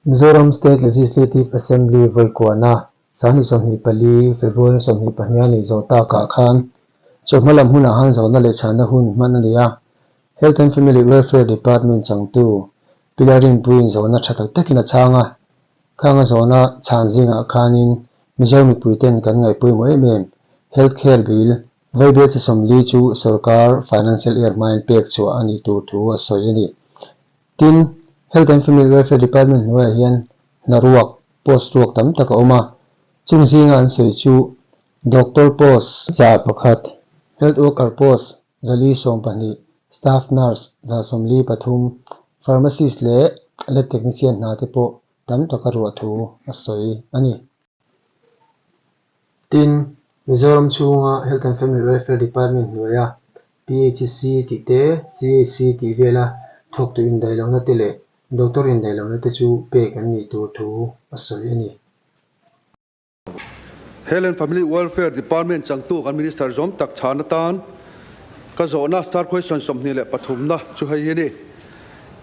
Mizoram State Legislative Assembly vawikuahna 2024 February 22 a nih zawh takah khan chawhma lam hunah han zawhna leh chhanna hun hman a ni a. Health and Family Welfare Department changtu Pi Lalrinpuiin zawhna tha tak takin a chhang a. Khang a zawhna chhan zingah khanin Mizo mipuiten kan ngaihpawimawh em em Health Care Bill Vaibel chi 40 chu sorkar Financial Year hmain pek chhuah a nih tur thu a sawi a ni. Tin, Health and Family Welfare Department hnuaiah hian hna ruak, post ruak tam tak a awm a. Chung zinga an sawi chu Doctor post 100, Health Worker post 412, Staff Nurse 143, Pharmacist leh Lab Technician hna te pawh tam taka ruah thu a sawi a ni. Tin, Mizoram chhunga Health and Family Welfare Department hnuaia PHC tih te, CHC tih vela thawktu indaihlohna te leh doctor indaihlohna te chu pek an nih tur thu a sawi a ni. Health and Family Welfare Department changtu kan Minister zawm tak chhan atan ka zawhna star question 23 na chu hei hi a ni.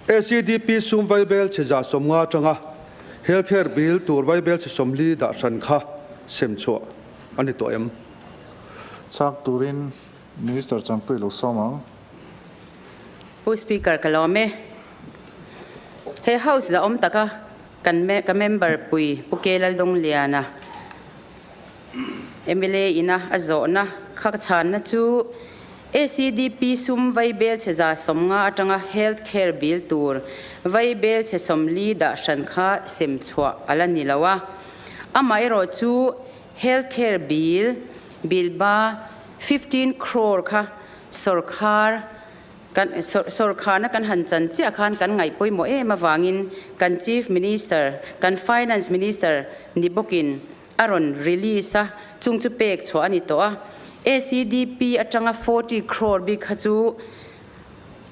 ACDP sum vaibel chhe 150 atanga Health Care Bill tur vaibel chhe 40 dah hran kha sem chhuah a ni tawh em? Chak turin Minister changtu i lo sawm ang. Pu Speaker ka lawm e. He House zahawm taka kan ka member pui Pu K Laldongliana mla ina a zawhna kha ka chhanna chu ACDP sum vaibel chhe 150 atanga Health Care Bill tur vaibel chhe 40 dah hran kha sem chhuah a la ni lo a. Amaherawh chu Health Care Bill bill ba 15 crore kha sorkar kan sorkharna kan han chan chiah khan kan ngaih pawimawh em avangin kan Chief Minister, kan Finance Minister ni bawkin a rawn release a, chung chu pek chhuah a ni tawh a. ACDP atanga 40 crore bik kha chu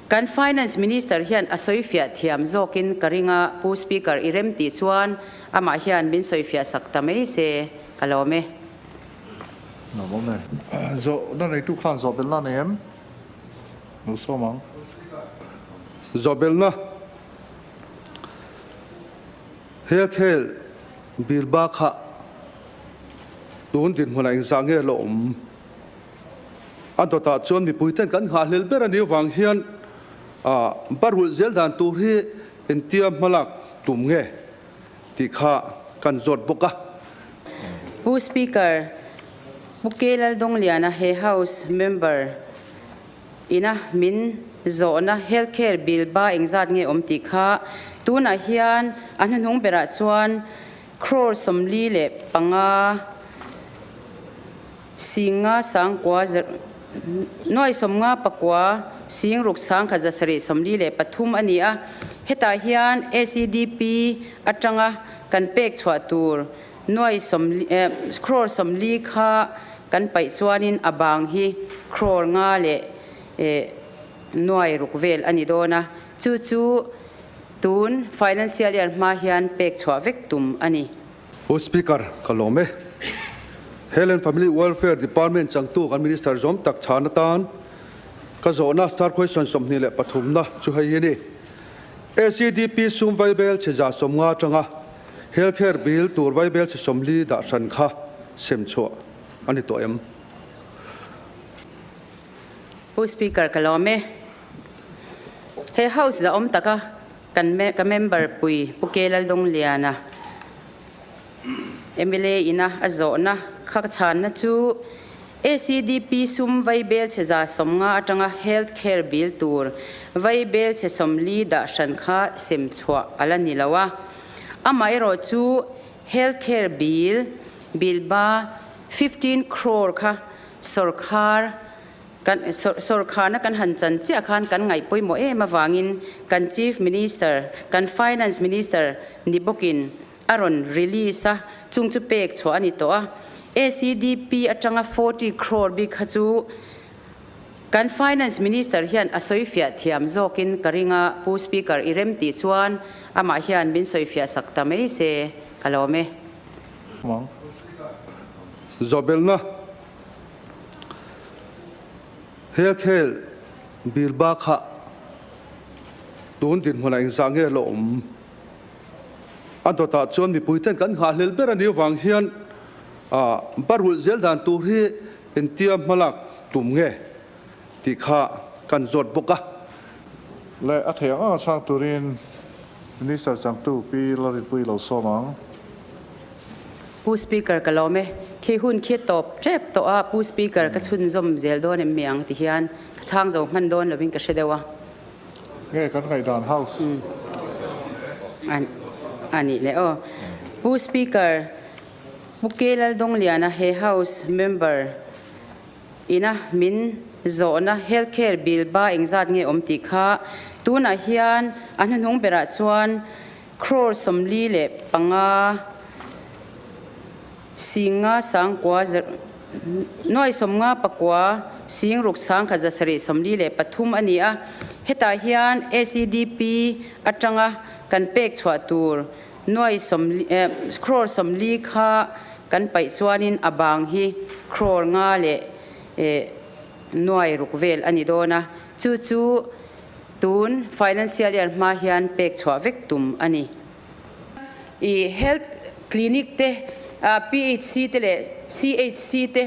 kan Finance Minister hian a sawifiah thiam zawkin ka ring a, Pu Speaker i rem tih chuan amah hian min sawifiah sak ta mai se ka lawm e. Lawm awm e. Zawhna neitu khan zawhbelna a nei em? Lo sawm ang. Zawhbelna He khel bil bakah tun dinhmunah engzah nge la awm? A dawtah chuan mipuiten kan nghahhlel ber a nih avang hian barulh zel dan tur hi entia hmalak tum nge tih kha kan zawt bawk a. Pu Speaker, Pu K Laldongliana he House member ina min zawhna Health Care Bill ba engzat nge awm tih kha tunah hian a hnuhnung berah chuan crore 45 singa sangkua nuai 59 sing ruk sang kha 743 a ni a. Hetah hian ACDP atanga kan pek chhuah tur nuai 40 crore 40 kha kan paih chuanin a bang hi crore nga leh nuai ruk vel a ni dawn a. Chu chu tun financial year hma hian pek chhuah vek tum a ni. Pu Speaker, ka lawm e. Health and Family Welfare Department changtu kan Minister zawm tak chhan atan ka zawhna star question 23 na chu hei hi a ni. ACDP sum vaibel chhe 150 atanga Health Care Bill tur vaibel chhe 40 dah hran kha sem chhuah a ni tawh em? Pu Speaker, ka lawm e. He House zahawm taka Kan ka member pui Pu K Laldongliana mla ina a zawhna kha ka chhanna chu ACDP sum vaibel chhe 150 atanga Health Care Bill tur vaibel chhe 40 dah hran kha sem chhuah a la ni lo a. Amaherawh chu Health Care Bill bill ba 15 crore kha sorkar Kan sorkharna kan han chan chiah khan kan ngaih pawimawh em avangin kan Chief Minister, kan Finance Minister ni bawkin a rawn release a, chung chu pek chhuah a ni tawh a. ACDP atanga 40 crore bik kha chu kan Finance Minister hian a sawifiah thiam zawkin ka ring a, Pu Speaker i rem tih chuan amah hian min sawifiah sak ta mai se ka lawm e. Zawhbelna He khel bil bakah tun dinhmunah engzah nge la awm? A dawtah chuan mipuiten kan nghahhlel ber a nih avang hian ba rulh zel dan tur hi entia hmalak tum nge tih kha kan zawt bawk a. Leh a theih ang anga chhang turin Minister changtu Pi Lalrinpuii lo sawm ang. Pu Speaker ka lawm e. Khi hun khi tawp tep tawh a, Pu Speaker ka chhunzawm zel dawn em mi ang ti hian ka chhang zo hman dawn lovin ka hre deuh a. Nge kan ngaihdan House? A nih leh aw. Pu Speaker, Pu K Laldawngliana he House member ina min zawhna Health Care Bill ba engzat nge awm tih kha tunah hian a hnuhnung berah chuan Crore 45 singa sangkua nuai sawmnga pakua sing ruk sangkhat zasarih 43 a ni a. Hetah hian ACDP atanga kan pek chhuah tur nuai sawmli crore 40 kha kan paih chuanin a bang hi crore nga leh nuai ruk vel a ni dawn a. Chu chu Tun financial year hma hian pek chhuah vek tum a ni. I health clinic te, PHC te leh CHC te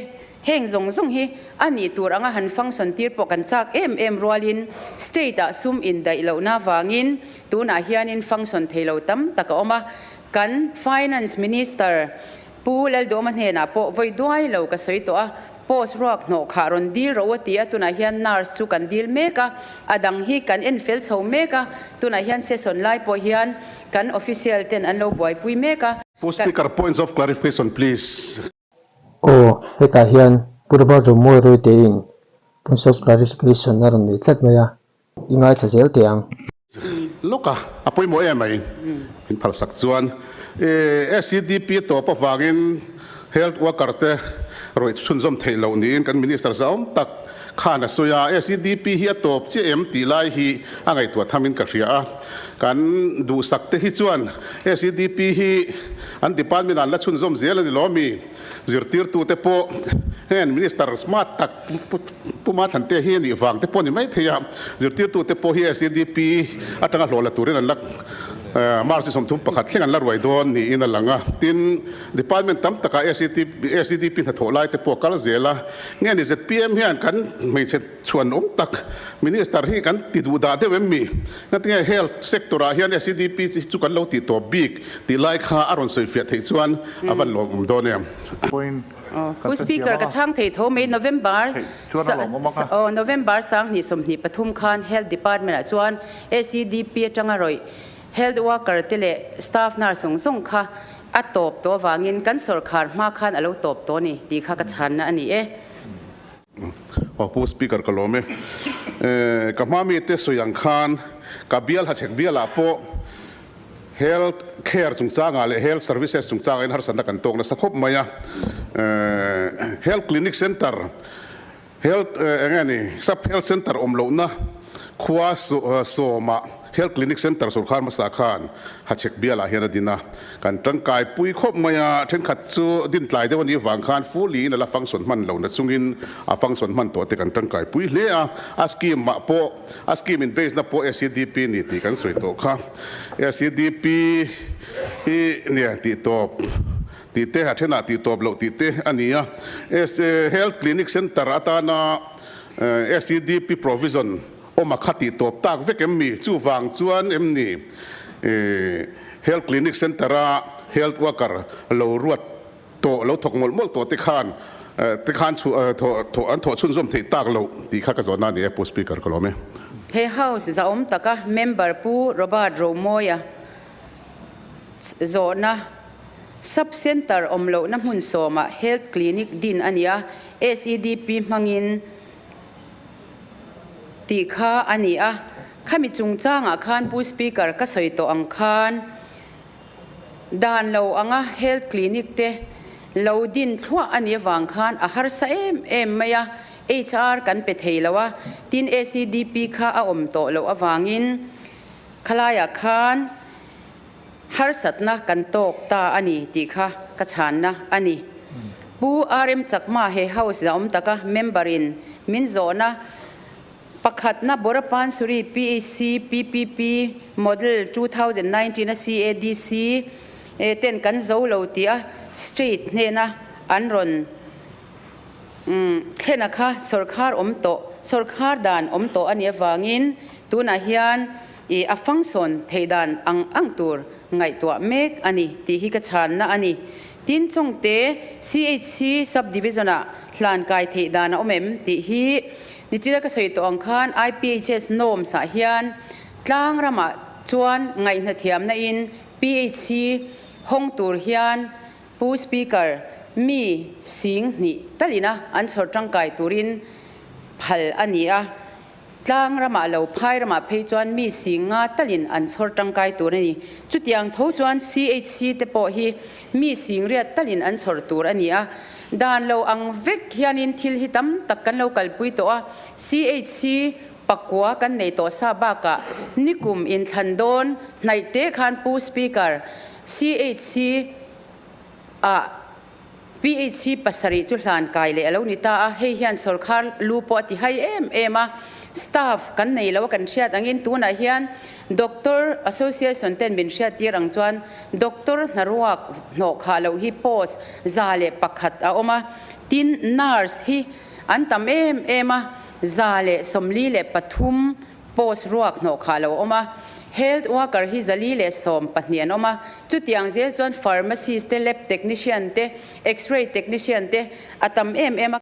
heng zawng zawng hi a nih tur anga han function tir pawh kan chak em em rualin state ah sum indaih lohna vangin tunah hianin function thei lo tam tak a awm a. Kan finance minister Pu Lalduhawma hnenah pawh vawi duai lo ka sawi tawh a, post ruak hnawh khah rawn dil rawh u a ti a, tunah hian nurse chu kan dil mek a, a dang hi kan en fel chho mek a, tunah hian session lai pawh hian kan official ten an lo buaipui mek a. Pu Speaker, points of clarification please. Aw, hetah hian Pu Robert Romawi Royte-in points of clarification a rawn nei tlat mai a, i ngaithla zel teh ang. Lawk a, a pawimawh em mai. Min phalsak chuan SEDP tawp avangin health worker te rawih chhunzawm theih loh niin kan minister zahawm tak khan a sawi a. SEDP hi a tawp chiah em tih lai hi a ngaihtuah thamin ka hria a. Kan duhsak te hi chuan SEDP hi an department ah an la chhunzawm zel a ni lo mi? Zirtirtute pawh heng minister smart tak Pu Mathlan-te hi a nih vang te pawh a ni mai thei a, zirtirtute pawh hi SEDP atanga hlawh la turin an la March 31 thleng an la ruai dawn niin a lang a. Tin, department tam takah SEDP hnathawh lai te pawh a kal zel a. Nge ni zpm hian kan hmeichhe chhuan awm tak Minister hi kan ti duh dah deuh em mi? Ngatinge Health sector ah hian SEDP chu kan lo tih tawp bik tih lai kha a rawn sawifiah theih chuan a van lawmawm dawn em? Pu Speaker, ka chhang thei tho mai November November 2023 khan Health Department ah chuan SEDP atanga rawih Health Worker te leh Staff Nurse zawng zawng kha a tawp tawh avangin kan sawrkhar hma khan a lo tawp tawh a ni tih kha ka chhanna a ni e. Aw Pu Speaker ka lawm e. Ka hma mite sawi ang khan ka bial hachhek bialah pawh Health care chungchangah leh health services chungchangah in harsatna kan tawk nasa khawp mai a. Health clinic center, health eng nge ni sub health center awm lohna khua sawmah health clinic center sorkar hmasa khan hachhek bialah hian a din a. Kan tangkai pui khawp mai a, thenkhat chu din tlai deuh a nih vang khan fully in a la function hman lo na chungin a function hman tawh te kan tangkai pui hle a. A scheme ah pawh a scheme in base na pawh SEDP ni tih kan sawi tawh kha. SEDP hi nia tih tawp tih te a thenah tih tawp loh tih te a ni a. Health Clinic Centre atana SEDP provision awm a kha tih tawp tak vek em mi? Chuvang chuan em ni Health Clinic Centre a Health Worker lo ruat tawh lo thawk mawlh mawlh tawh te khan te khan thawh an thawh chhunzawm theih tak loh tih kha ka zawhna a ni e Pu Speaker ka lawm e. He House zahawm taka Member Pu Robert Romawia zawhna Sub Centre awm lohna hmun sawmah Health Clinic din a ni a, SEDP hmangin tih kha a ni a. Khami chungchangah khan Pu Speaker ka sawi tawh ang khan Dan lo anga health clinic te lo din thluah a nih avang khan a harsa em em mai a, HR kan pe thei lo a, tin ACDP kha a awm tawh loh avangin khalaiah khan harsatna kan tawk ta a ni tih kha ka chhanna a ni. Pu RM Chakma he house zahawm taka member in min zawhna Pakhatna Borapansuri PAC PPP Model 2019 a CADC. ten kan zo lo tih a state hnena an rawn thlena kha sawrkhar awm tawh, sawrkhar dan awm tawh a nih avangin tunah hian a function theih dan ang ang tur ngaihtuah mek a ni tih hi ka chhanna a ni. Tin, Chawngte CHC Sub-Division-ah hlan kai theih dan a awm em tih hi nichina ka sawi tawh ang khan IPHS norms-ah hian tlang ramah chuan ngaihna thiamna in PHC hawng tur hian Pu Speaker, mi sing hnih talina an chhawr tangkai turin phal a ni a. Tlang ramah lo phai ramah phei chuan mi sing nga talin an chhawr tangkai tur a ni. Chutiang tho chuan CHC te pawh hi mi sing riat talin an chhawr tur a ni a. Dan lo ang vek hianin thil hi tam tak kan lo kalpui tawh a. CHC pakua kan nei tawh sa bakah nikum inthlan dawn hnaih te khan Pu Speaker, CHC ah PHC pasarih chu hlan kai leh a lo ni ta a, hei hian sawrkhar lu pawh a ti hai em em a, staff kan nei lo a kan hriat angin tunah hian Doctor Association ten min hriat tir ang chuan Doctor hnaruak hnawh khah loh hi post 101 a awm a, tin nurse hi an tam em em a, 143 Post ruak hnawh khah lo a awm a, Health worker hi 412 an awm a, chutiang zel chuan pharmacist te, lab technician te, x-ray technician te a tam em em a.